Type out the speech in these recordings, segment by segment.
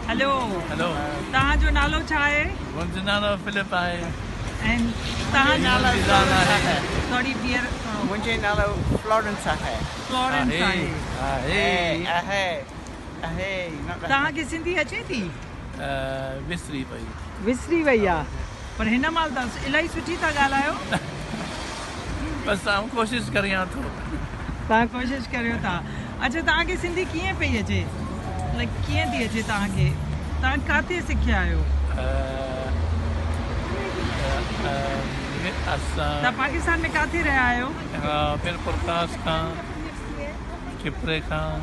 Hello. Hello. توهان جو نالو ڇا آهي؟ منهنجو نالو فلپ آهي. ۽ توهان جو نالو فلورنس آهي. سوري ٻيهر ٿورو. منهنجي نالو فلورنس آهي. فلورنس آهي. آهي. آهي آهي. توهان کي سنڌي اچي ٿي؟ وسري وئي. وسري وئي آ پر هن مهل ته الاهي سٺي ٿا ڳالهايو. بس آئون ڪوشش ڪريان ٿو. توهان ڪوشش ڪريو ٿا. اڇا توهان کي سنڌي ڪيئن پئي اچي؟ لائيڪ ڪيئن ٿي اچي توهان کي؟ توهان ڪاٿي سکيا آهيو؟ اسان توهان پاڪستان ۾ ڪاٿي رهيا آهيو؟ ميرپورخاص کان، کپري کان،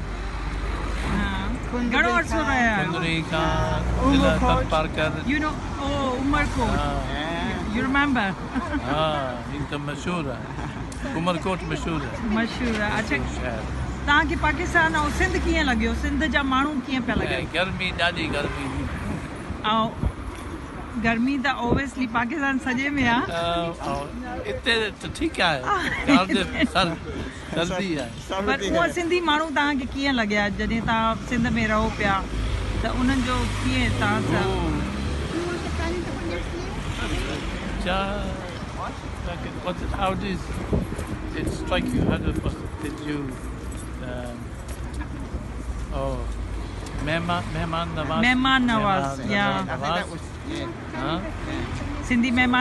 گهڻو عرصو رهيا آهيو؟ ڪنري کان، ضلع Tharparkar. You know oh Umerkot. You remember? ها هي ته مشهور آهي. عمرڪوٽ مشهور آهي. مشهور آهي. اڇا توهان کي پاڪستان ۽ سنڌ ڪيئن لڳيو؟ سنڌ جا ماڻهو ڪيئن پيا لڳن؟ گرمي ڏاڍي گرمي. ۽ گرمي ته اوبويسلي پاڪستان سڄي ۾ آ. اتي ته ٺيڪ آهي ڪارڊف سردي آهي. پر اها سنڌي ماڻهو توهان کي ڪيئن لڳيا جڏهن توهان سنڌ ۾ رهو پيا ته انهن جو ڪيئن توهان سان. ڇا what how did it strike you how did, what did you oh مهمان مهمان نواز مهمان Nawaz yeah I think that was yeah. ها سنڌي مهمان.